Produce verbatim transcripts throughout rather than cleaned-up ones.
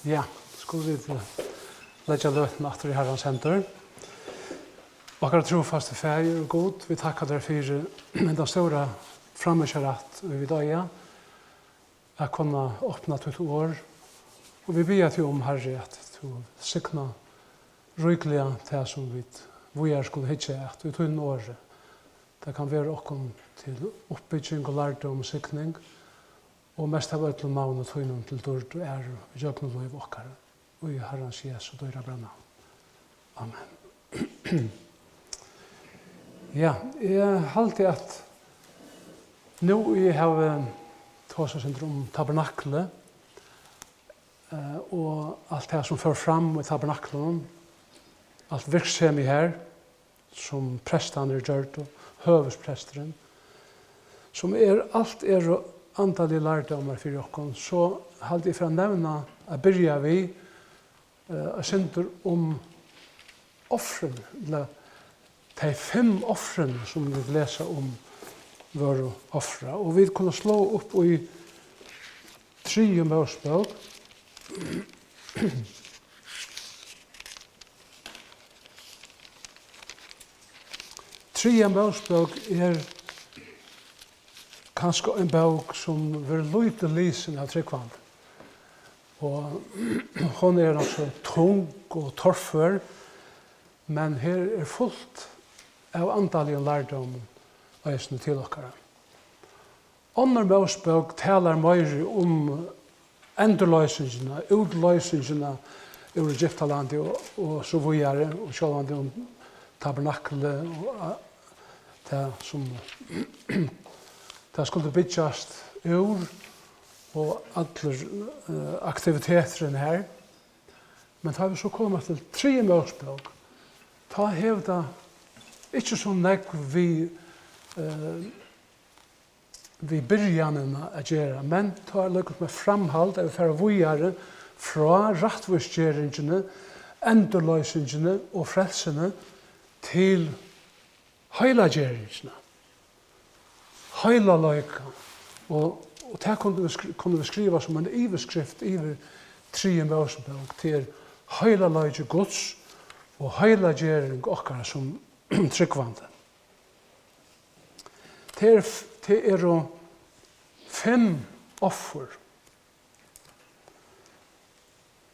Ja, skulu vit, eh, leggja løtuna aftur í Harrans hendur. Okkara trúfasti Faðir og Gud, vit takka tær fyri hendan stóra framíhjárætt, ið vit eiga, at kunna opna títt orð. Og vit biðja teg um, Harri, at tú signa ríkliga tað, sum vit víðari skulu hyggja at í tínum orði. Tað kann vera okkum til uppbygging og lærdóm og signing, og mest av øllum navni tínum til dýrd og æru ígjøgnum lív okkara. Í Harrans Jesu dýrabara navn. Amen. Ja, eg haldi, at nú eg havi tosað eitt sindur um tabernaklið, eh, og alt tað, sum fór fram í tabernaklinum, alt virksemið har, sum prestarnir gjørdu, høvuðspresturin, sum er, alt eru andaligar lærdómar fyri okkum, so haldi eg, fyri at nevna, at byrja við, eh, eitt sindur um ofrini, ella tey fimm ofrini, sum vit lesa um, vórðu ofrað. Og vit kunnu sláa upp í Triðju Mósebók. Triðja Mósebók er kanska ein bók, sum verður lítið lisin av trúgvandi. Og hon er nokk so tung og torfør, men her er fult av andaligum lærdómum eisini til okkara. Onnur Mósebók talar meiri um endurloysingina, útloysingina úr Egyptalandi og, og so víðari, og sjálvandi um tabernaklið og a-, tað, sum tað skuldi byggjast úr, og allur, eh, aktiviteturin har. Men tá vit so koma til Triðju Mósebók, tá hevur tað ikki so nógv við, eh, við byrjanina at gera, men tá er líka sum eitt framhald, at vit fara víðari frá rættvísgeringini, endurloysingini og frelsuni til heilaggeringina, heilaleikan. Og, og tað kunnu vit skri-, kunnu vit skriva sum eina yvirskrift yvir Triðju Mósebók, tað er heilagleiki Guds og heilaggering okkara sum trúgvandi. Tað er f-, tað eru fimm offur.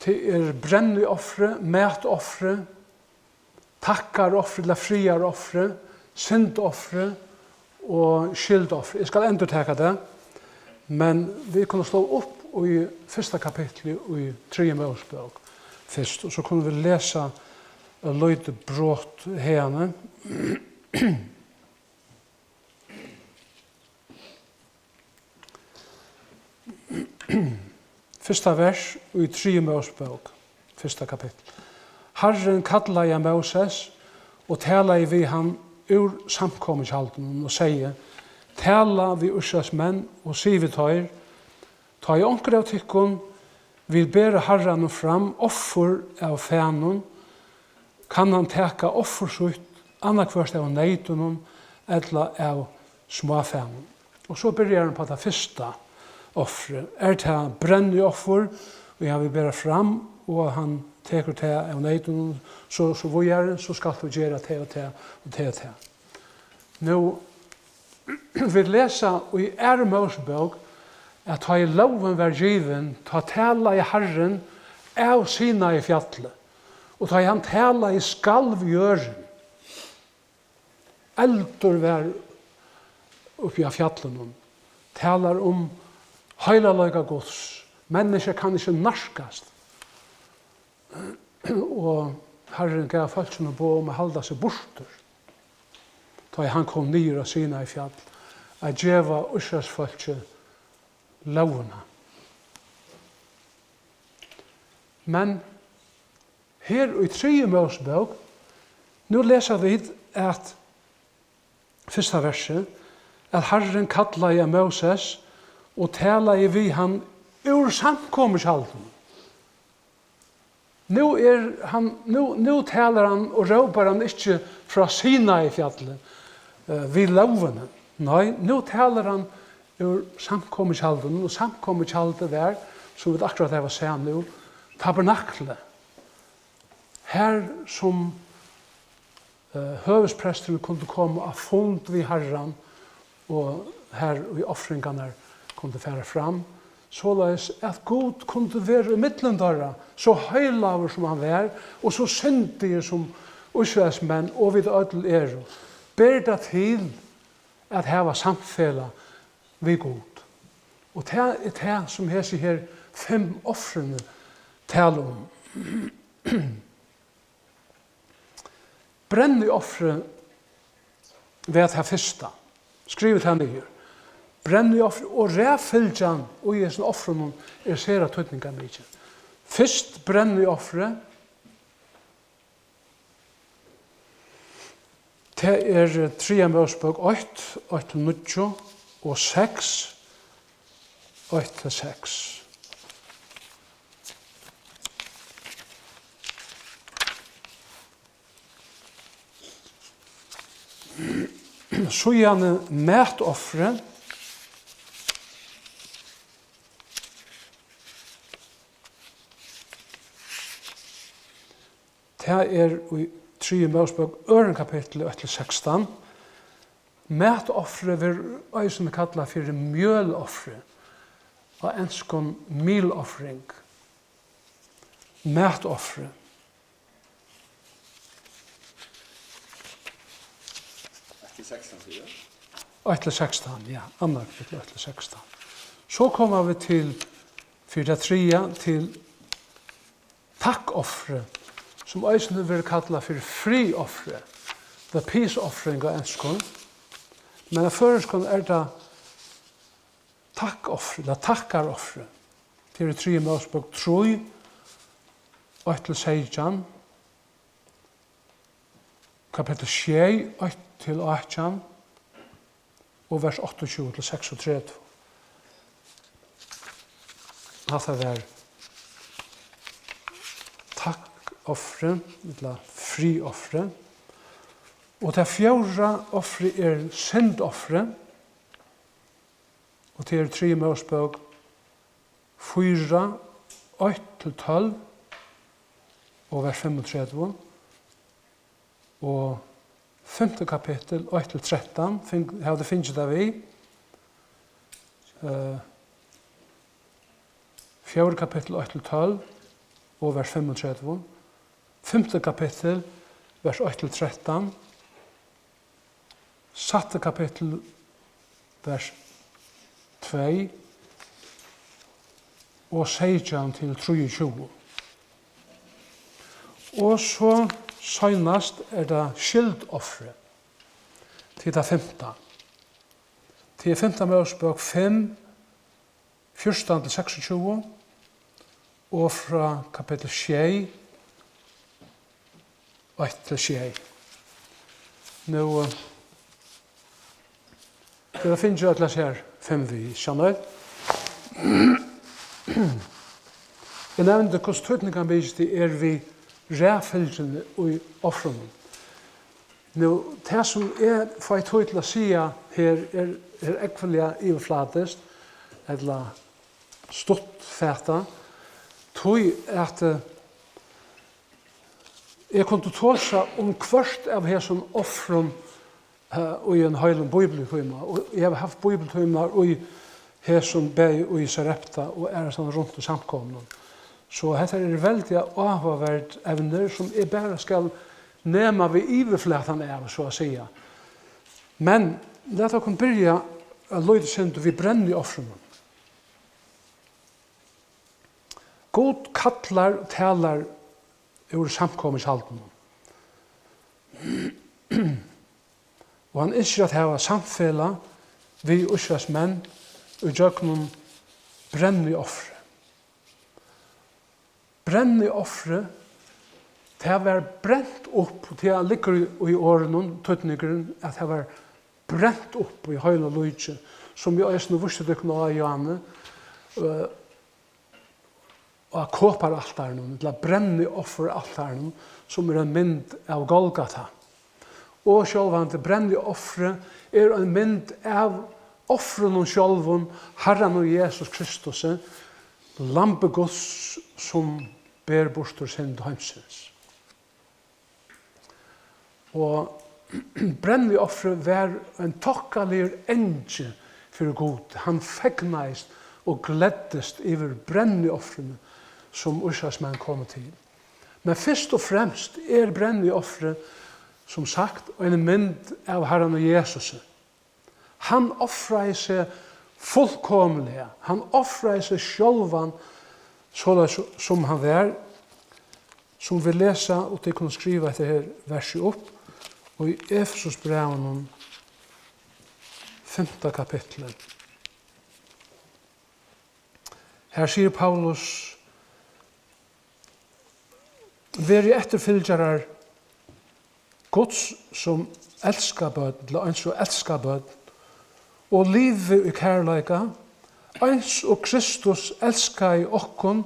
Tað er brenniofrið, matoffrið, takkaroffrið ella friðaroffrið, syndaoffrið og skylduoffrið. Eg skal endurtaka tað, men vit kunnu sláa upp í fyrsta kapitli í Triðju Mósebók fyrst, og so kunnu vit lesa eitt lítið brot haðani. Fyrsta vers í Triðju Mósebók, fyrsta kapittul. Harrin kallaði á Móses og talaði við hann úr samkomutjaldinum og segði: Tala við Ísraelsmenn og sig við teir: Tá ið onkur av tykkum vil bera Harranum fram offur av fænum, kann hann taka offur sítt annaðhvørt av neytunum ella av smáfænum. Og so byrjar hann upp á tað fyrsta offrið. Er tað brennioffer, ið hann vil bera fram, og hann tekur tað av neytunum, so, so víðari, so skalt tú gera tað og tað og tað og tað. Nú, vit lesa í Aðru Mósebók, at tá ið lógin var givin, tá talaði Harrin av Sinai fjalli, og tá ið hann talaði, skalv jørðin. Eldur var uppi á fjallinum, talar um heilagleika Guds. Menniskja kann ikki nærkast. Og Harrin gav fólkinum boð um at halda seg burtur, tá ið hann kom niður á Sinai fjall, at geva Ísraelsfólki lógina. Men her í Triðju Mósebók, nú lesa vit, at fyrsta versið, at Harrin kallaði á Móses og talaði við hann úr samkomutjaldinum. Nú er hann, nú, nú talar hann og rópar hann ikki frá Sinai fjalli, eh, við lógini. Nei, nú talar hann úr samkomutjaldinum, og samkomutjaldið var, sum vit akkurát hava sæð nú, tabernaklið, har sum, eh, høvuðspresturin kundi koma á fund við Harran, og har ið ofringarnar kundu fara fram, soleiðis at Gud kundi vera ímillum teirra, so heilagur sum hann var, og so syndigur sum Ísraelsmenn og vit øll eru. Ber tað til at hava samfelag við Gud? Og tað er tað, sum hesi her fimm ofrini tala um. Brenniofrið var tað fyrsta. Skrivið tað niður. Brenniofrið og raðfylgjan í hesum ofrunum er sera týdningarmikil. Fyrst brenniofrið, tað er triðja Mósebók eitt, eitt til níggju og seks, eitt til seks. Síðani matofrið. Tað er í triðju Mósebók, øðrum kapitli, eitt til sekstan. Matofrið verður eisini kallað fyri mjølofrið, á enskum meal offering. Matofrið. Eitt til sekstan, sigur tú? Eitt til sekstan, ja. Annað kapittul, eitt til sekstan. So koma vit til, fyri tað triðja, til takkofrið, sum eisini verður kallað fyri friðofrið, the peace offering á enskum. Men á føroyskum er tað takkofrið, ella takkarofrið. Tað er í triðju Mósebók trý, eitt til seytjan, kapittul sjey, eitt til átjan, og vers áttaogtjúgu til seksogtretivu. Hatta var takkofrið, ella friðofrið. Og tað fjórða ofrið er syndofrið. Og tað er triðju Mósebók fýra, eitt til tólv og vers fimmogtretivu. Og fimta kapittul, eitt til trettan, fing-, hava tit fingið tað við? Eh, fjórða kapittul, eitt til tólv og vers fimmogtretivu. Fimta kapittul, vers eitt til trettan. Sætta kapittul, vers tvey og seytjan til trýogtjúgu. Og so seinast er tað skyldofrið. Tað er tað fimta. Tað er fimta Mósebók fimm, fjúrtan til seksogtjúgu og frá kapittul sjey, eitt til sjey. Nú, eh, tit hava fingið øll hesi her fimm við, skilja tit? Eg nevndi, hvussu týdningarmikið tað er við raðfylgjuni í ofrunum. Nú, tað sum eg fái tíð til at siga her, er, er ógvuliga yvirflatiskt, ella stuttfatað, tí at, eh, eg kundi tosa um hvørt av hesum ofrum, eh, í ein heilum bíbliutíma, og eg havi havt bíbliutímar í hesum, bæði í Sarepta og aðrastaðni runt í samkomunum. So hetta eru veldiga áhugaverd evnir, sum eg bara skal nema við yvirflatan av, so at siga. Men lat okkum byrja eitt lítið sindur við brenniofrunum. Gud kallar og talar úr samkomuhjaldinum. Og hann ynskir at hava samfelag við Ísraelsmenn í gjøgnum brenniofrið. Brenniofrið, tað var brent upp, og tað liggur í, í orðunum, týdningurin, at tað var brent upp í heila líkið, sum eg eisini vísti tykkum á, Johanne, øh, á koparaltarinum, ella brenniofferaltarinum, sum er ein mynd av Golgata. Og sjálvandi brenniofrið er ein mynd av ofrinum sjálvum, Harranum Jesus Kristusi, Lambi Guds, sum ber burtur synd heimsins. Og brenniofrið var ein tokkaligur angi fyri Gud. Hann fegnaðist og gleddist yvir brenniofrini, sum Ísraelsmenn komu til. Men fyrst og fremst er brenniofrið, sum sagt, ein mynd av Harranum Jesusi. Hann ofraði seg fullkomiliga. Hann ofraði seg sjálvan, soleiðis sum hann var, sum vit lesa, og tit kunnu skriva hetta her versið upp, í Efesusbrævinum, fimta kapitli. Her sigur Paulus: "Verið eftirfylgjarar Guds sum elskað børn," ella eins og elskað børn, "og livið í kærleika, eins og Kristus elskaði okkum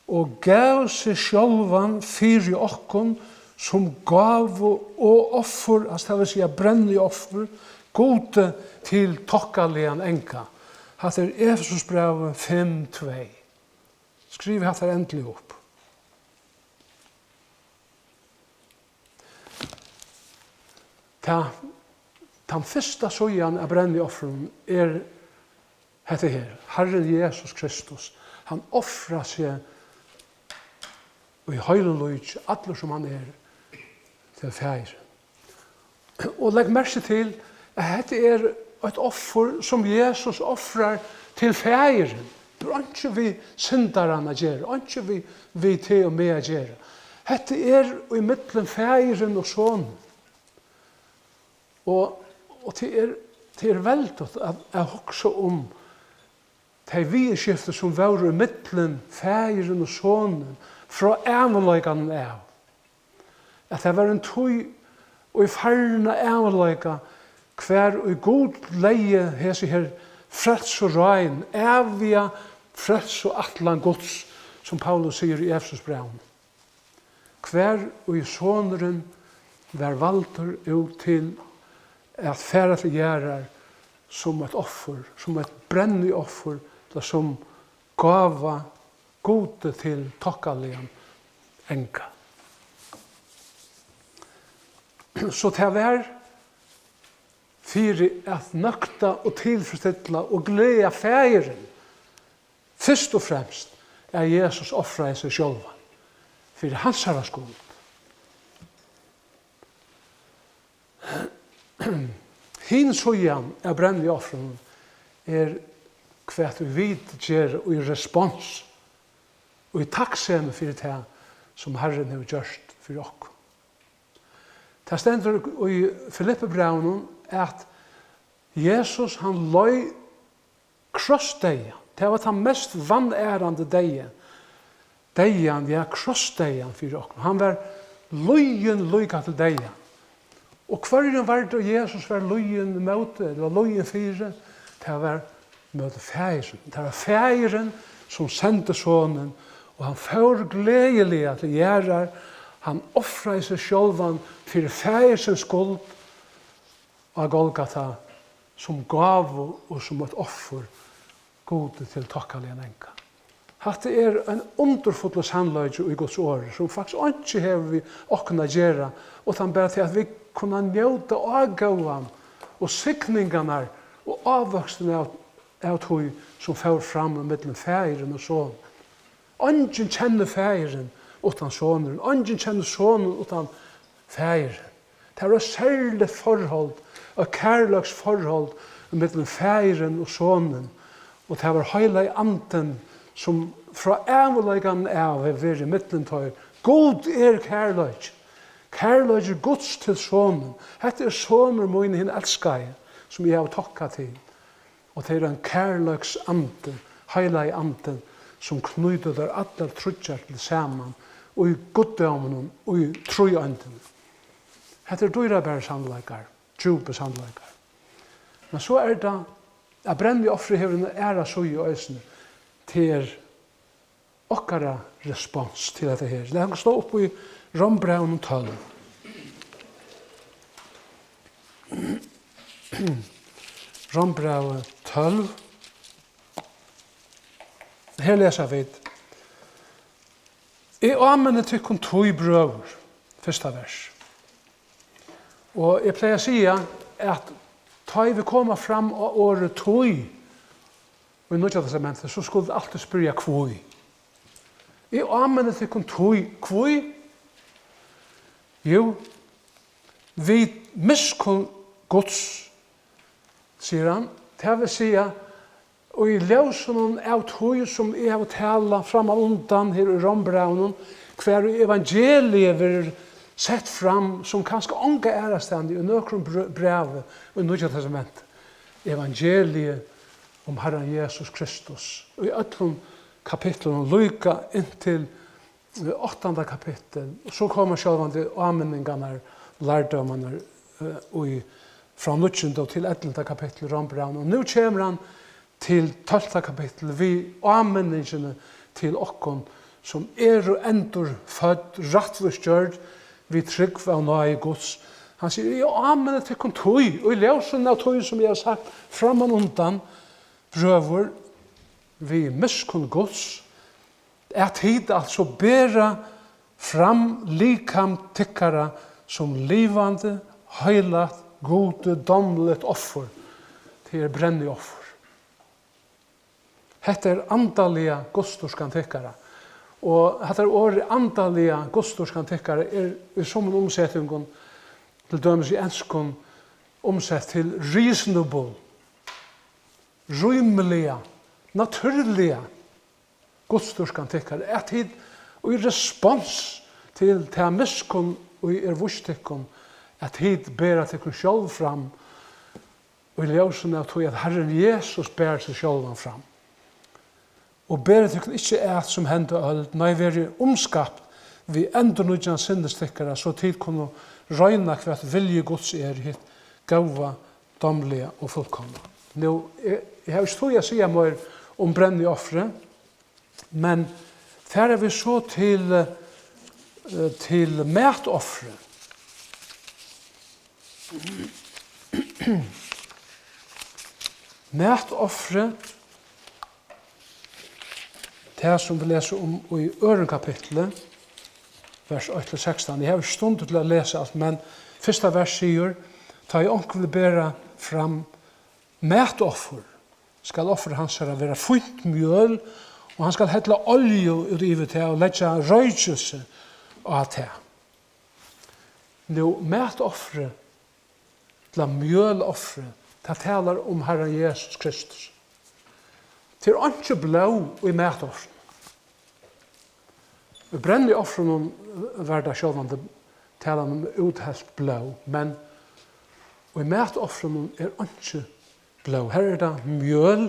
og gav seg sjálvan fyri okkum sum gávu og offur," altso, tað vil siga, brennioffer, "Gudi til tokkaligan anga." Hatta er Efesusbrævið fimm tvey. Skrivið hatta endiliga upp. Tað, tann fyrsta síðan av brenniofrinum er hetta her, Harrin Jesus Kristus. Hann ofrar seg í heilum líki, allur sum hann er, til Faðirin. Og legg merki til, at hetta er eitt offur, sum Jesus ofrar til Faðirin. Tað er einki við syndaran at gera, einki við, við teg og meg at gera. Hetta er í millum Faðirin og Sonin. Og, og tað er, tað er veldigt at, at hugsa um tey viðurskifti, sum vóru í millum Faðirin og Sonin frá ævinleikanum av. At tað var ein tíð í farna ævinleika, hvar ið Gud legði hesi her frelsuráðini, æviga frelsuætlan Guds, sum Paulus sigur í Efesusbrævinum. Hvar ið Sonurin var valdur út til at fara til jarðar sum eitt offur, sum eitt brennioffur, ella sum gáva Gudi til tokkaligan anga. So tað var fyri at nøkta og tilfredsstilla og gleða Faðirin, fyrst og fremst, at Jesus ofraði seg sjálvan fyri hansara skuld. Hin síðan av brenniofrinum er, hvat ið vit gera í respons, í takksemi fyri tað, sum Harrin hevur gjørt fyri okkum. Tað stendur í Filippibrævinum, at Jesus, hann leið krossdeyða. Tað var tann mest vanærandi deyði. Deyðan, ja, krossdeyðan fyri okkum. Hann var lýðin líka til deyða. Og hvørjum var tað, Jesus var lýðin móti, ella lýðin fyri? Tað var móti Faðirin. Tað var Faðirin, sum sendi Sonin, og hann fór gleðiliga til jarðar. Hann ofraði seg sjálvan fyri Faðirsins skuld á Golgata sum gávu og sum eitt offur Gudi til tokkaligan anga. Hatta er ein undurfullur sannleiki í Guds orði, sum faktiskt einki hevur við okkum at gera, uttan bara til, at vit kunna njóta ágóðan og signingarnar og ávøkstin av, av tí, sum fór fram ímillum Faðirin og Son. Eingin kennir Faðirin uttan Sonurin, eingin kennir Sonin uttan Faðirin. Tað var eitt serligt forhold, eitt kærleiksforhold millum Faðirin og Sonin, og tað var Heilagi Andin, sum frá ævinleikanum av hevur verið millum teir. Gud er kærleiki. Kærleiki Guds til Sonin. Hetta er Sonur mín, hin elskaði, sum eg havi tokka til. Og tað er ein kærleiksandi, Heilagi Andin, sum knýtir teir allar tríggjar til saman í guddóminum, í tríeindini. Hetta er dýrabærir sannleikar, djúpir sannleikar. Men so er tað, at brenniofrið hevur eina aðra síðu eisini. Tað er okkara respons til hetta her. Lat okkum slá upp í Rómbrævinum tólv. Rómbrævið tólv. Her lesa vit: Eg áminni tykkum tí, brøður, fyrsta vers. Og eg plagi at siga, at tá ið vit koma fram á orðið tí í Nýggja Testamenti, so skulu vit altíð spyrja, hví. Eg áminni tykkum tí, hví? Jú, við miskunn Guds, sigur hann, tað vil siga, og í ljósinum av tí, sum eg havi talað frammanundan her í Rómbrævinum, hvar ið evangeliið verður sett fram sum kanska onga aðrastaðni í nøkrum brø-, brævi í Nýggja Testamenti. Evangeliið um Harran Jesus Kristus. Í øllum kapitlunum líka inntil áttanda kapittul, og so koma sjálvandi áminningarnar, lærdómarnir, eh, í, frá níggjunda til ellivta kapittul í Rómbrævinum. Og nú kemur hann til tólvta kapittul við áminningini til okkum, sum eru endurfødd, rættvísgjørd við trúgv av náði Guds. Hann sigur, eg áminni tykkum tí, og í ljósinum av tí, sum eg havi sagt frammanundan, brøður, við miskunn Guds, at tit altso bera fram likam tykkara sum livandi, heilagt, Gudi dámligt offur, tað er brennioffur. Hetta er andaliga gudsdýrkan tykkara. Og hetta er orðið andaliga gudsdýrkan tykkara er í summum umsetingum, til dømis í enskum, umsett til reasonable, rímiliga, natúrliga gudsdýrkan tykkara, at tit í respons til ta miskunn, ið er víst tykkum, at tit bera tykkum sjálv fram í ljósinum av tí, at Harrin Jesus ber seg sjálvan fram. Og berið tykkum ikki at sum henda øld, nei, verið umskapt við endurnýggjan sinnis tykkara, so tit kunnu royna, hvat vilji Guds er, hitt góða, dámliga og fullkomna. Nú, eg, eg havi ikki tíð at siga meir um brenniofrið, men fara vit so til, eh, til matoffrið. Matoffrið, tað sum vit lesa um í øðrum kapitli, vers eitt til sekstan. Eg havi ikki stundir til at lesa alt, men fyrsta vers sigur, tá ið onkur vil bera fram matoffur, skal offur hansara vera fínt mjøl, og hann skal hella olju út yvir tað og leggja roykilsi á tað. Nú, matoffrið, ella mjøloffrið, tað talar um Harran Jesus Kristus. Tað er einki blóð í matoffrinum. Í brenniofrinum var tað sjálvandi talan um úthelt blóð, men í matoffrinum er einki blóð. Her er tað mjøl,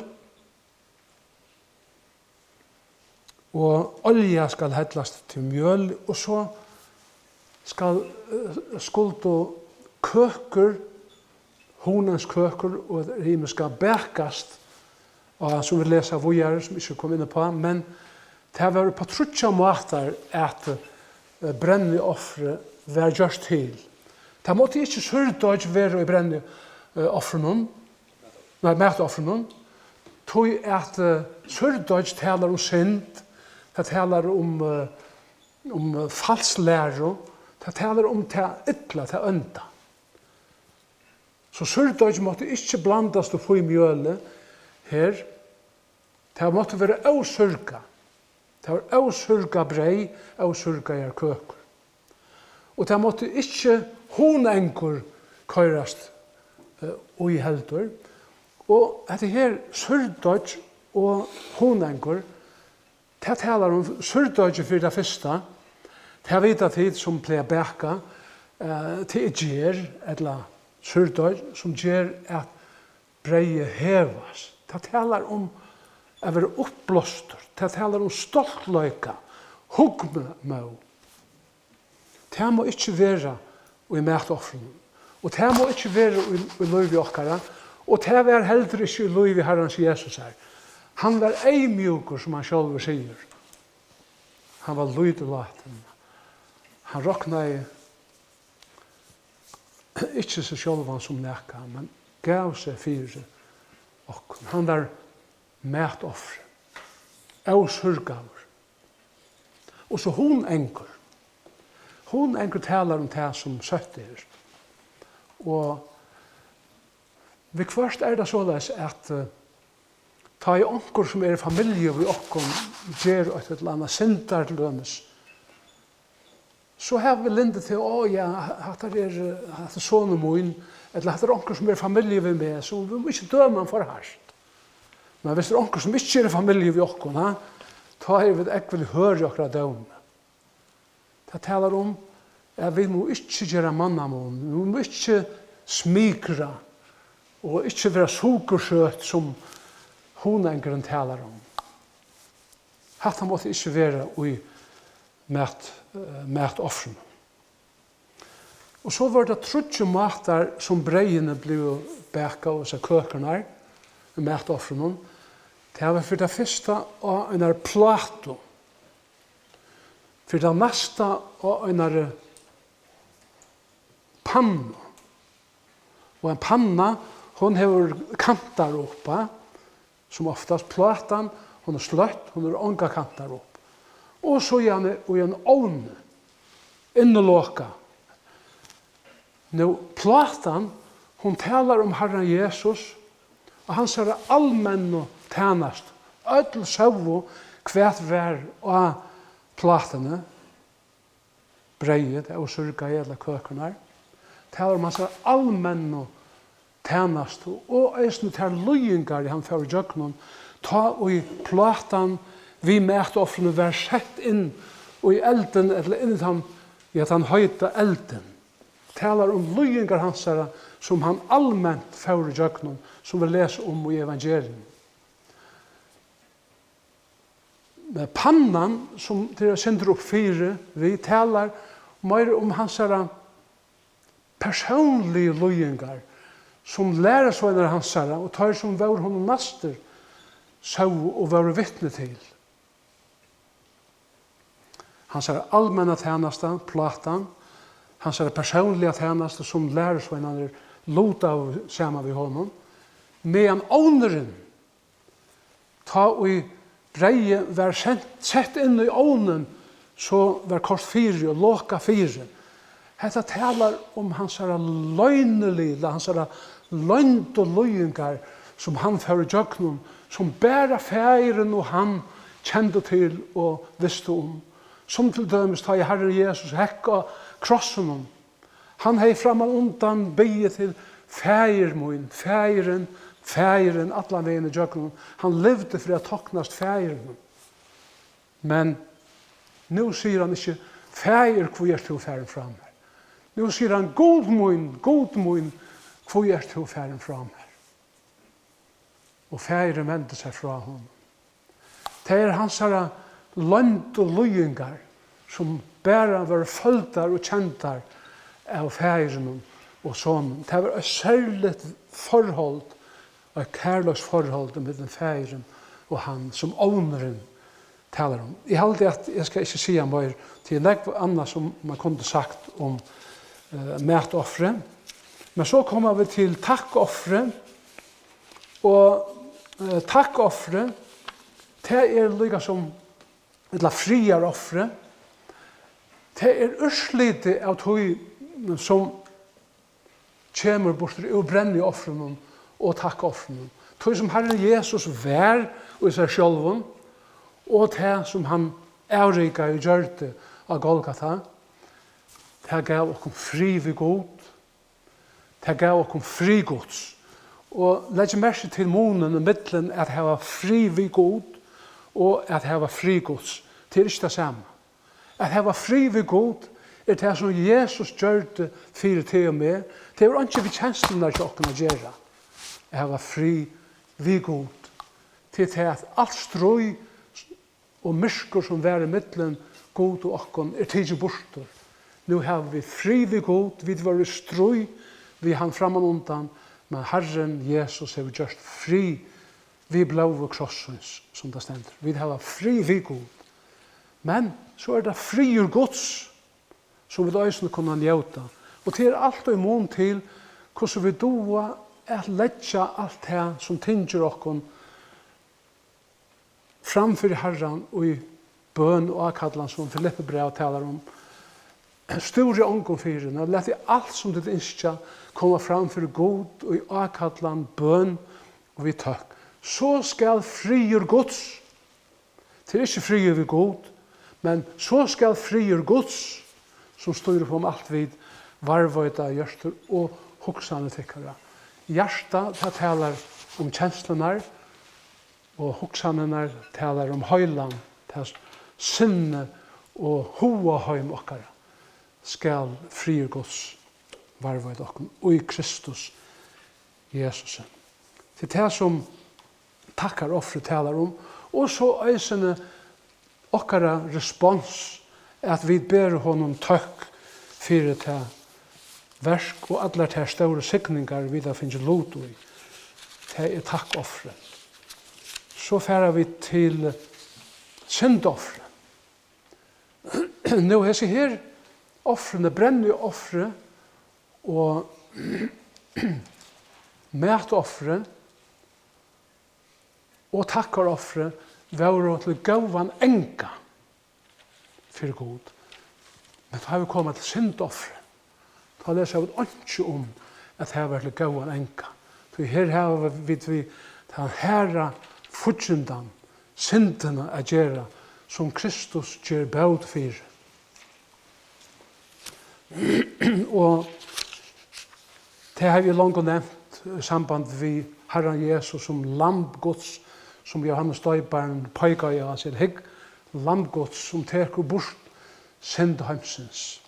og olja skal hellast til mjøl, og so skal, eh, skuldu køkur, hunangskøkur og ymiska bakast, og sum vit lesa víðari, sum eg ikki komi inn uppá, men tað var upp á tríggjar mátar at, eh, brenniofrið var gjørt til. Tað mátti ikki súrdeiggj vera í brenni-, eh, offrinum, nei, matoffrinum, tí at, eh, súrdeiggj talar um synd, tað talar um, eh, um, eh, falslæru, tað talar um tað illa, tað ónda. So súrdeiggj mátti ikki blandast upp í mjølið her. Tað mátti vera ósúrgað. Tað var ósúrgað breyð, ósúrgaðar køkur. Og tað mátti ikki hunangur koyrast, eh, í heldur. Og hetta her súrdeiggj og hunangur, tað talar um súrdeiggið fyri tað fyrsta. Tað vita tit sum plaga at baka, eh, tað er ger, ella súrdeig, sum ger at breyðið hevast. Tað talar um at vera uppblástur. Tað talar um stoltleika, hugmóð. Tað má ikki vera í matoffrinum. Og tað má ikki vera í, í lívi okkara. Og tað var heldur ikki í lívi Harrans Jesusar. Hann var eyðmjúkur, sum hann sjálvur sigur. Hann var lítillátin. Hann roknaði ikki seg sjálvan sum nakað, men gav seg fyri okkum. Hann var matoffrið, ósúrgaður. Og so hunangur. Hunangur talar um tað, sum søtt er. Og viðhvørt er tað soleiðis, at, eh, tá ið onkur, sum er í familju við okkum, ger eitt ella annað, syndar til dømis, so hava vit lyndi til, "Á ja, hatta er, hatta er sonur mín," ella, "Hatta er onkur, sum er í familju við meg," so vit mugu ikki døma hann for hart. Men viss tað er onkur, sum ikki er í familju við okkum, ha, tá eru vit ógvuliga hørð í okkara dómi. Tað talar um, at vit mugu ikki gera mannamun, vit mugu ikki smikra og ikki vera sukursøt, sum hunangurin talar um. Hatta mátti ikki vera í mat, eh, matofrinum. Og so vóru tað tríggir mátar, sum breyðini blivu bakað, og so køkurnar, í matofrinum. Tað var fyri tað fyrsta á einari plátu. Fyri tað næsta á einari pannu. Og ein panna, hon hevur kantar upp á, sum oftast. Plátan, hon er sløtt, hon hevur ongar kantar upp. Og síðani í ein ovn, innilokað. Nú, plátan, hon talar um Harran Jesus og hansara almennu tænastu. Øll sóu, hvat var á plátuni, breyðið, tað ósúrgaða, ella køkurnar. Talar um hansara almennu tænastu og eisini tær líðingar, ið hann fór ígjøgnum, tá ið plátan við matofrinum var sett inn í eldin, ella inn í tann, ja, tann heita eldin. Talar um líðingar hansara, sum hann alment fór ígjøgnum, sum vit lesa um í evangelium. Men pannan, sum tað er eitt sindur upp fyri, við talar meira um hansara persónligu líðingar, sum lærisveinar hansara og teir, sum vóru honum næstir, sóu og vóru vitni til. Hansara almenna tænasta, plátan, hansara persónliga tænasta, sum lærisveinarnir lutaðu saman við honum, meðan ovnurin, tá ið breyðið var sent, sett inn í ovnin, so var koyrt fyri og lokað fyri. Hetta talar um hansara loyniligu, ella hansara loyndu líðingar, sum hann fór ígjøgnum, sum bara faðirin og hann kendu til og vistu um. Sum til dømis, tá ið Harrin Jesus hekk á krossinum, hann hevði frammanundan biðið til: "Faðir mín, Faðirin, Faðirin", allan vegin ígjøgnum. Hann livdi fyri at toknast Faðirinum. Men nú sigur hann ikki: "Faðir, hví ert tú farin frá mær?" Nú sigur hann: "Gud mín, Gud mín, hví ert tú farin frá mær?" Og faðirin vendi sær frá honum. Tað er hansara loyndu líðingar, sum bara vóru føldar og kendar av faðirinum og soninum. Tað var eitt serligt forhold, eitt kærleiksforhold millum faðirin og hann, sum ovnurin talar um. Eg haldi, at eg skal ikki siga meir, tí er nógv annað, sum man kundi sagt um, eh, matofrið. Men so koma vit til takkofrið, og, eh, takkofrið, tað er líka sum, ella friðarofrið, tað er úrslitið av tí, sum kemur burtur úr brenniofrinum og takkofrinum. Tí sum Harrin Jesus var í sær sjálvum, og tað sum hann avrikaði og gjørdi á Golgata, tað gav okkum frið við Gud. Tað gav okkum frið Guds. Og legg merki til munin ímillum at hava frið við Gud og at hava frið Guds. Tað er ikki tað sama. At hava frið við Gud er tað, sum Jesus gjørdi fyri teg og meg. Tað hevur einki við kenslurnar hjá okkum at gera. At hava frið við Gud. Tað er tað, at alt stríð og myrkur, sum var ímillum Gud og okkum, er tikin burtur. Nú hava vit frið við Gud, vit vóru í stríð við hann frammanundan, men Harrin Jesus hevur gjørt frið við blóði krossins, sum tað stendur. Vit hava frið við Gud. Men so er tað friður Guds, sum vit eisini kunna njóta. Og tað er alt í mun til, hvussu vit duga at leggja alt tað, sum tyngir okkum, fram fyri Harran í bøn og ákallan, sum Filippibræv talar um. Stúrið ongum fyri, men latið alt, sum tit ynskja, koma fram fyri Gud í ákallan, bøn og við tøkk. So skal friður Guds, tað er ikki friður við Gud, men so skal friður Guds, sum stýrir upp um alt vit, varðveita hjørtur og hugsanir tykkara. Hjartað, tað talar um kenslurnar, og hugsanirnar talar um heilan, tað sinnið og hugaheim okkara. Skal friður Guds varðveita okkum í Kristus Jesusi. Tað er tað, sum takkarofrið talar um, og so eisini okkara respons, at vit bera honum tøkk fyri tað verk og allar tær stóru signingar, vit hava fingið lut í. Tað er takkofrið. So fara vit til syndofrið. Nú, hesi her ofrini, brenniofrið og matoffrið og takkaroffrið vóru til góðan anga fyri Gud. Men tá vit koma til syndofrið, tá lesa vit einki um, at tað var til góðan anga. Tí her hava vit við tann harða fíggindan, syndina at gera, sum Kristus ger bót fyri. Og tað havi eg longu nevnt í samband við Harran Jesus sum Lamb Guds, sum Jóhannes Doyparin peikaði á, sigur: "Hygg, Lamb Guds, sum tekur burt synd heimsins."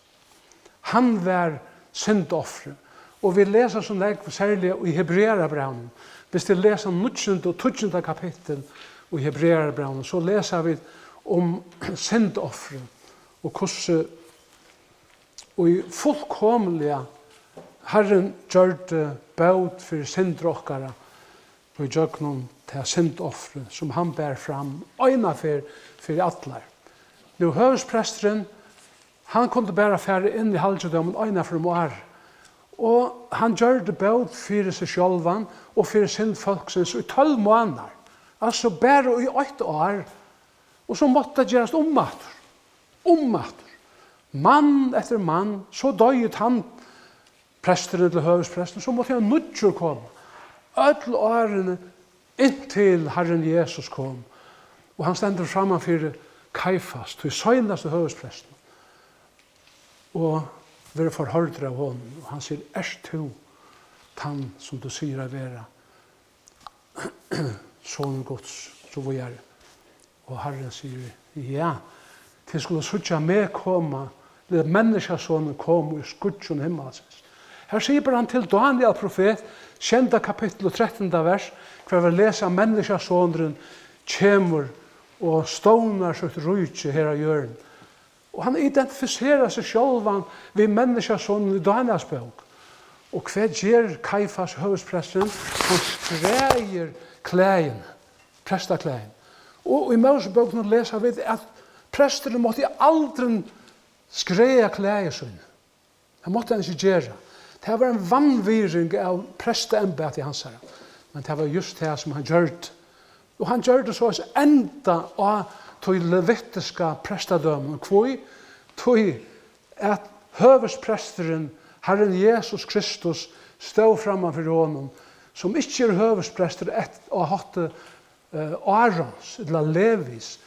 Hann var syndofrið. Og vit lesa so nógv, serliga í Hebrearabrævinum. Viss tit lesa níggjunda og tíggjunda kapittul í Hebrearabrævinum, so lesa vit um syndofrið og hvussu í fullkomiliga Harrin gjørdi bót fyri syndir okkara ígjøgnum tað syndofrið, sum hann bar fram eina ferð fyri allar. Nú, høvuðspresturin, hann kundi bara fara inn í halgidómin eina ferð um árið, og hann gjørdi bót fyri seg sjálvan og fyri synd fólksins í tólv mánaðar, altso bara í eitt ár, og so mátti tað gerast umaftur, umaftur, mann eftir mann, so doyði tann presturin til høvuðsprestin, so mátti ein nýggjur koma. Øll árini inntil Harrin Jesus kom, og hann stendur framman fyri Kaifas, tí seinasta høvuðsprestinum, og verður forhoyrdur av honum, og hann sigur: "Ert tú tann, sum tú sigur at vera, sonur Guds?" So víðari. Og Harrin sigur: "Ja, tit skulu síggja meg koma, ella Menniskjusonin koma í skýggjum himmalsins." Her sigur bara hann til Dániel profet, sjeynda kapittul og trettanda vers, hvar vit lesa: "Menniskjusonurin kemur og stovnar sítt ríki her á jørðini." Og hann identifiserar seg sjálvan við Menniskjusonin í Dániels bók. Og hvat ger Kaifas høvuðspresturin? Hann skræðir klæðini, prestaklæðini. Og í Mósebókunum lesa vit, at presturin mátti aldrin skræða klæði síni. Tað mátti hann ikki gera. Tað var ein vanvirðing av prestaembæti hansara. Men tað var júst tað, sum hann gjørdi. Og hann gjørdi soleiðis enda á tí levitiska prestadøminum. Hví? Tí at høvuðspresturin, Harrin Jesus Kristus, stóð framman fyri honum, sum ikki er høvuðsprestur eftir, á hátti, eh, Árons ella Levis,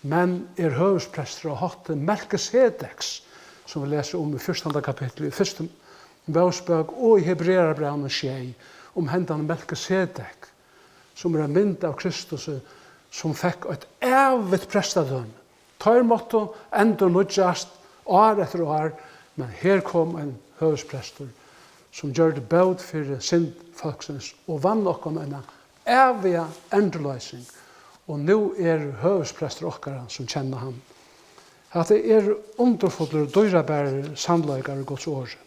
men er høvuðsprestur á hátti Melkisedeks, sum vit lesa um í fjúrtanda kapitli í fyrstu Mósebók og í Hebrearabrævinum sjey, um hendan Melkisedek, sum er ein mynd av Kristusi, sum fekk eitt ævigt prestadømi. Teir máttu endurnýggjast ár eftir ár, men her kom ein høvuðsprestur, sum gjørdi bót fyri synd fólksins og vann okkum eina æviga endurloysing. Og nú er høvuðsprestur okkara, sum kenna hann. Hatta er undurfullur og dýrabarur sannleikar í Guds orði.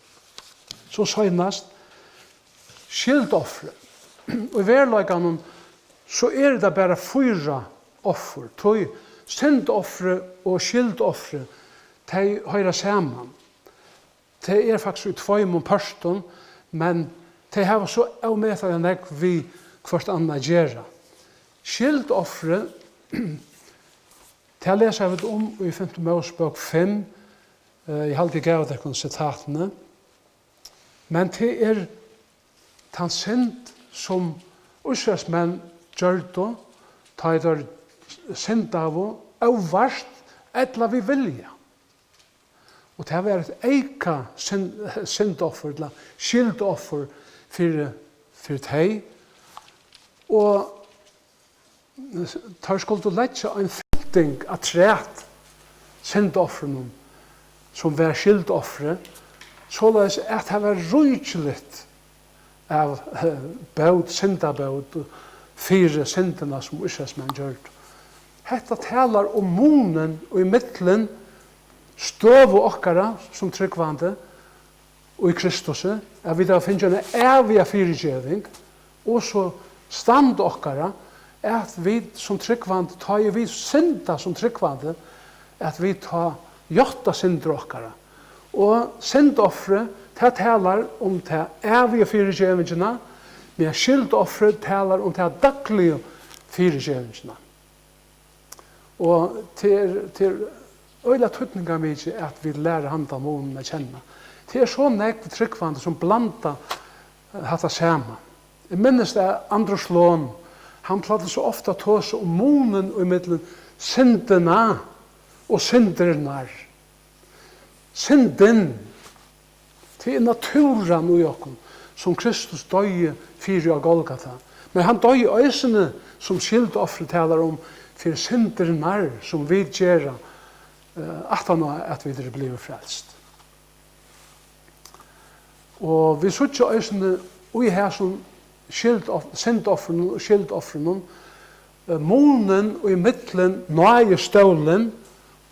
So seinast, skyldofrið. Í veruleikanum, so eru tað bara fýra offur. Tí syndofrið og skyldofrið, tey hoyra saman. Tey eru faktiskt í tveimum pørtum, men tey hava so ómetaliga nógv við hvørt annað at gera. Skyldofrið, Tað lesa vit um í fimtu Mósebók fimm. Eh, eg haldi, eg gav tykkum sitatini. Men tað er tann synd, sum Ísraelsmenn gjørdu, tá ið teir syndaðu, óvart ella við vilja. Og tað var eitt eyka synd-, syndoffur, ella skyldoffur fyri, fyri tey. Og teir skuldu leggja ein fylting afturat syndoffrinum, sum var skyldoffrið, soleiðis at tað var ríkiligt av, eh, bót, syndabót fyri syndina, sum Ísraelsmenn gjørdu. Hetta talar um munin í millum støðu okkara sum trúgvandi í Kristusi, at vit hava fingið eina æviga fyrigeving, og so stand okkara, at vit sum trúgvandi, tá ið vit synda sum trúgvandi, at vit tá játta syndir okkara. Og syndoffrið, tað talar um ta ævigu fyrigevingina, meðan skyldoffrið talar um ta dagligu fyrigevingina. Og tað er, tað er øgiliga týdningarmikið, at vit læra handan munin at kenna. Tað er so nógv trúgvandi, sum blanda, eh, hatta saman. Eg minnist, at Andrew Sloan, hann plagdi so ofta at tosa um munin ímillum syndina og syndirnar. Syndin, tað er natúran í okkum, sum Kristus doyði fyri á Golgata. Men hann doyði eisini, sum skyldoffrið talar um, fyri syndirnar, sum vit gera, eh, aftan á at vit eru blivin frelst. Og vit síggja eisini í hesum skyldoff-, syndoffrinum og skyldoffrinum, eh, munin ímillum náðistólin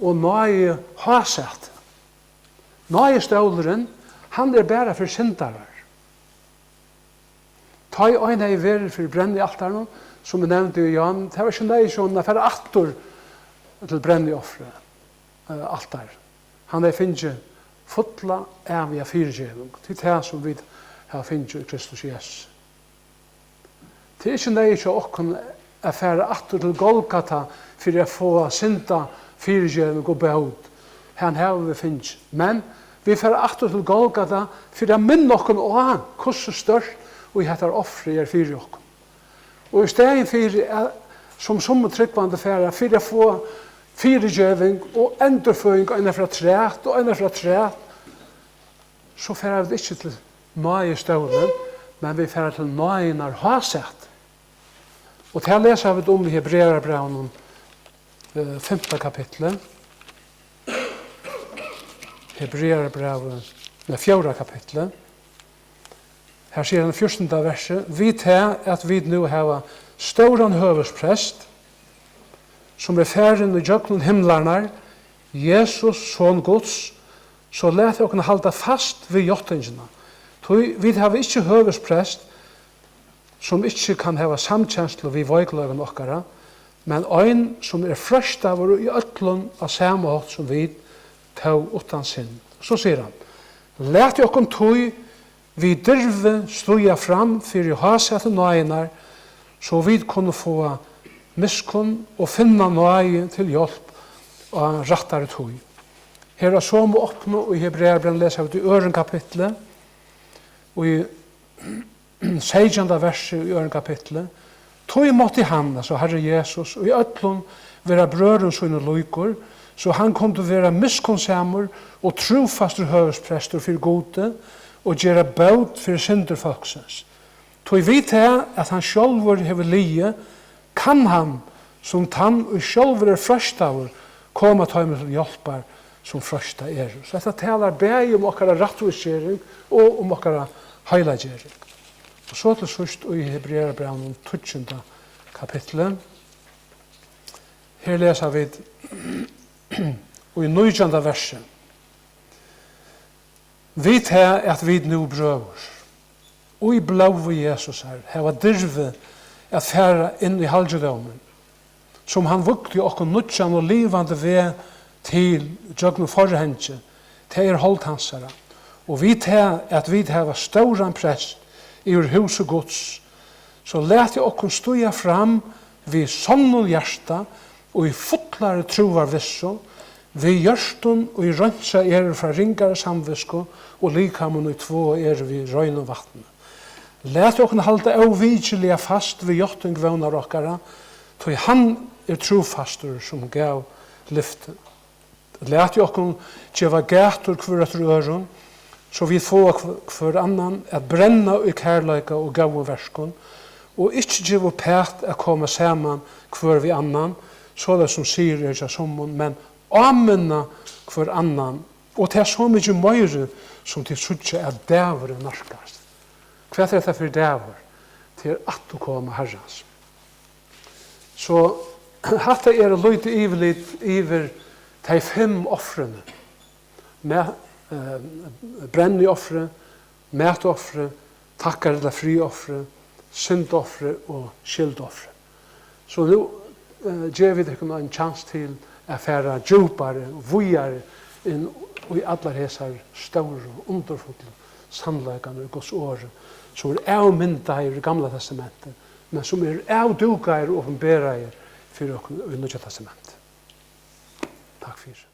og náðihásætið. Náðistólurin, hann er bara fyri syndarar. Tá ið ein hevði verið fyri brennialtarinum, sum eg nevndi í Jan, tað var ikki neyðugt hjá honum at fara aftur til brenniofrið, eh, altar. Hann hevði fingið fulla, æviga fyrigeving. Tað er tað, sum vit hava fingið í Kristus Jesusi. Tað er ikki neyðugt hjá okkum at fara aftur til Golgata fyri at fáa syndafyrigeving og bót. Hana hava vit fingið. Men vit fara aftur til Golgata fyri at minna okkum á, hvussu stórt ið hetta ofrið er fyri okkum. Og í staðin fyri at, sum summi trúgvandi fara, fyri at fáa fyrigeving og endurføðing eina ferð afturat og eina ferð afturat, so fara vit ikki til náðistólin, men vit fara til náðinnar hásæti. Og tað lesa vit um í Hebrearabrævinum, eh, fimta kapitli. Hebrearabrævið, nei, fjórða kapitli. Her sigur hann í fjúrtanda versi: "Við tað, at vit nú hava stóran høvuðsprest, sum er farin í gjøgnum himlarnar, Jesus, Son Guds, so lat okkum halda fast við játtingina. Tí vit hava ikki høvuðsprest, sum ikki kann hava samkenslu við veikleikum okkara, men ein, sum er freistaður í øllum á sama hátt sum vit, tó uttan synd." So sigur hann: "Lat okkum tí við dirvi stíga fram fyri hásæti náðinnar, so vit kunnu fáa miskunn og finna náði til hjálp á rættari tíð." Her á somu opnu í Hebrearabrævinum lesa vit í øðrum kapitli, í seytjanda versi í øðrum kapitli: "Tí mátti hann," altso Harrin Jesus, "í øllum vera brøðrum sínum líkur, so hann kundi vera miskunnsamur og trúfastur høvuðsprestur fyri Gudi og gera bót fyri syndir fólksins. Tí við tað, at hann sjálvur hevur liðið, kann hann, sum tann, ið sjálvur er freistaður, koma teimum til hjálpar, sum freistað eru." So hetta talar bæði um okkara rættvísgering og um okkara heilagering. Og so til síðst í Hebrearabrævinum, tíggjunda kapitli. Her lesa vit í nítjanda versi: "Við tað, at vit nú, brøður, í blóði Jesusar hava dirvi at fara inn í halgidómin, sum hann vígdi okkum nýggjan og livandi veg til gjøgnum forhangið, tað er hold hansara. Og við tað, at vit hava stóran prest yvir húsi Guds, so latið okkum stíga fram við sonnum hjarta Og í fullari trúarvissu, við hjørtum, ið reinsað eru frá ringari samvitsku, og likamum, ið tváað eru við reinum vatni. Lat okkum halda óvikiliga fast við játting vónar okkara, tí hann er trúfastur, sum gav lyfti. Latið okkum geva gætur hvør eftir øðrum, so vit fáa hv-, hvør annan at brenna í kærleika og góðum verkum, og ikki geva uppat at koma saman hvør við annan, soleiðis sum siður er hjá summum, men áminna hvør annan, og tað so mikið meiri, sum tit síggja, at dagurin nærkast. Hvat er hetta fyri dagur? Tað er afturkoma Harrans. So hatta er eitt lítið yvirlit yvir tey fimm ofrini. Ma-, eh, brenniofrið, matofrið, takkar- ella friðofrið, syndofrið og skyldofrið. So nú, eh, geva vit tykkum ein kjans til at fara djúpari og víðari inn í allar hesar stóru, undurfullu sannleikarnar í Guds orði, sum eru avmyndaðir í Gamla Testamenti, men sum eru avdúkaðir og opinberaðir fyri okkum í Nýggja Testamenti. Takk fyri.